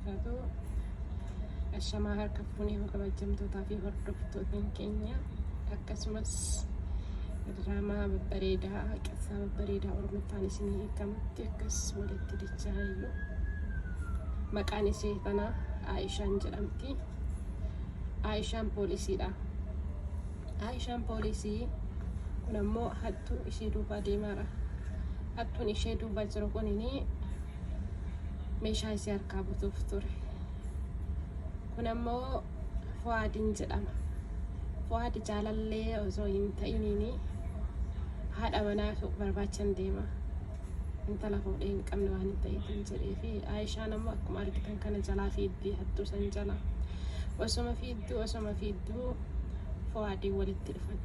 Wabarakaatu. Ashamaa harka fuunee kabajamtootaa fi hordoftoota keenya akkasumas diraamaa babbareedaa qissaa babbareedaa Oromoffaan isinii hiikamutti akkas walitti dachaayyuu. Maqaan ishee tanaa Aayishaan jedhamti. Aayishaan poolisiidha. Aayishaan poolisii kun ammoo hattuu ishee duubaa deemaara. Hattuun ishee duuba jiru kunini meeshaa isii harkaa butuuf ture. Kun ammoo Fuwaadin jedhama. Fuwaad jaalallee osoo hin ta'iniini haadha manaa barbaachan deema. Intala fuudhee hin qabne waan hin ta'eetiin jedhee fi Aayishaan ammoo akkuma argitan kana jalaa fiiddii hattuu san jala. Osoma fiidduu osoma fiidduu Fuwaadiin walitti dhufan.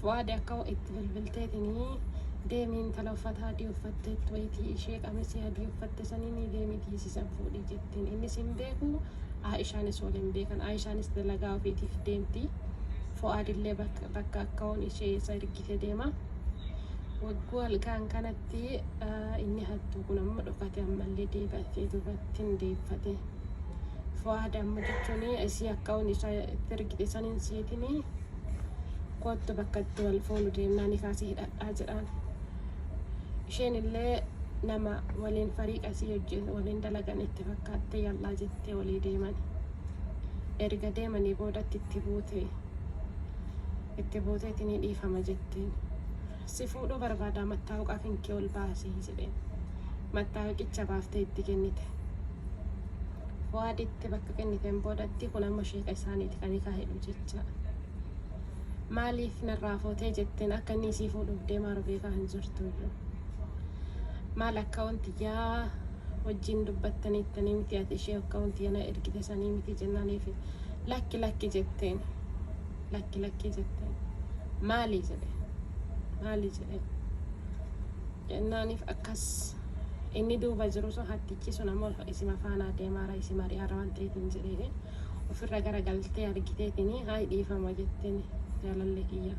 Fuwaadi akka itti bilbilteetinii deemii intala uffata adii uffatteettu wayitii ishee qamisii adii uffatte saniin deemii tiisisan fuudhii jettiin. Innis hin beeku Aayishaanis wal hin beekan. Aayishaanis dalagaa ofiitiif deemti. Fuwaadillee bakka akkaawwan ishee isa ergite deema. Wagguu halkan kanatti inni hattuu kun ammoo dhokate ammallee deebi'atee duubatti hin deeffate. Fuwaad amma jechuun isii akkaawwan isaa itti ergite saniin seetinii kottu bakka itti wal fuunu deemnaa ni kaasee hidhadhaa jedhaan. Isheen illee nama waliin fariiqa isii hojii waliin dalagan itti fakkaattee yallaa jettee walii deeman. Erga deemanii boodatti itti buute. Itti buuteeti ni dhiifama jetteen. Si fuudhuu barbaadaa mattaawuqaa kan kee ol baasii jedheen. Mattaawuqicha baaftee itti kennite. Fuwaaditti bakka kenniteen boodatti kun ammoo sheeka isaaniiti kan hikaa hidhu jecha. Maaliif narraa footee jetteen akka inni isii fuudhuuf deemaa jiru beekaa hin jirtu iyyuu. Maal akka wanti yaa wajjin dubbattaniittanii miti ati ishee akka wanti yana ergite sanii miti jennaaniif lakki lakki jetteen. Lakki lakki jetteen. Maali jedhe. Maali jedhe. Jennaaniif akkas inni duuba jiru sun hattichi sun ammoo isima faanaa deemaara isima ari'aara waan ta'eetiin jedhee ofirra garagaltee argiteetiin hayi dhiifama jetteen jaalallee kiyya.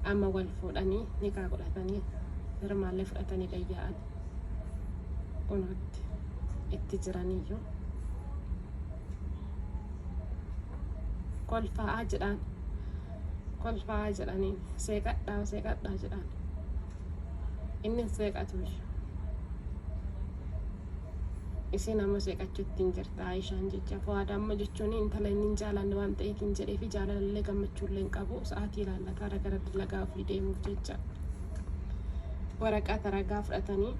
Amma wal fuudhanii nikaa godhatanii hirmaallee fudhatanii gayyaa'an. Kunuutti itti jiraniyyuu. Kolfa'aa jedhaan. Kolfa'aa jedhaniin seeqadhaa seeqadhaa jedhaan. Inni hin seeqatu. Isiin ammoo seeqachuutti hin jirta Aayishaan jecha. Fuwaad ammoo jechuun intala inni hin jaalanne waan ta'eetiin jedhee fi jaalalallee gammachuullee hin qabu. Sa'aatii ilaallataara gara dalagaa ofii deemuuf jecha. Waraqaa ragaa fudhatanii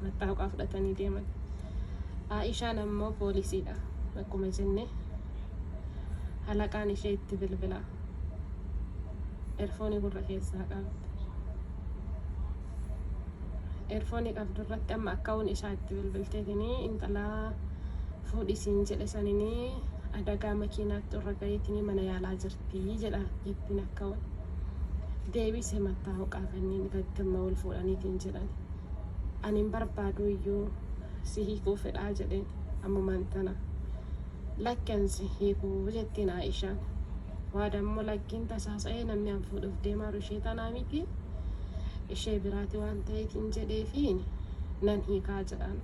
mattaawqaa fudhatanii deeman. Aayishaan ammoo poolisiidha. Akkuma jenne halaqaan ishee itti bilbila. Erfoonii gurra keessaa qabdi. Erfoonii qabdu irratti amma akkawun isaa itti bilbilteetinii intala fuudhisiin jedhe saninii adagaa makiinaatti irra gaheetinii mana yaalaa jirti jedha jettiin akkawun. Deebise mattaawqaa kanneen irratti amma wal fuudhaniitiin jedhan. Ani hin barbaadu iyyuu si hiikuu fedhaa jedheen ammumaan tana. Lakki an si hiikuu jettiin Aayishaan. Waada ammoo lakkiin tasaasa'ee namni an fuudhuuf deemaa jiru ishee tanaa miti. Ishee biraati waan ta'eetiin jedheefi nan hiikaa jedhaan.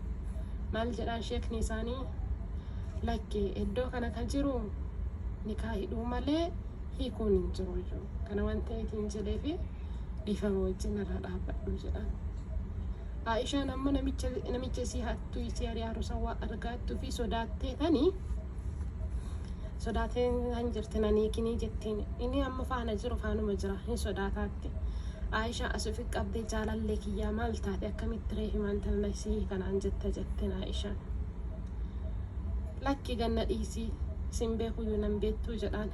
Maal jedhaan sheekni isaanii lakki iddoo kana kan jiru nikaa hidhuu malee hiikuun hin jiru iyyuu. Kana waan ta'eetiin jedheefi dhiifama wajjin irra dhaabbadhu jedhaan. Aayishaan ammoo namicha namicha isii hattuu isii ari'aaru san waan argaattuu fi sodaattee tanii sodaatee han jirti nan hiikinii jettiin. Inni amma faana jiru faanuma jira hin sodaataatti. Aayishaa as ofi qabdee jaalallee kiyyaa maal taate akkamitti ree himaan tana isii hiikanaan jetta jetteen Aayishaan. Lakki ganna dhiisii sin beekuyyuu nan beektuu jedhaan.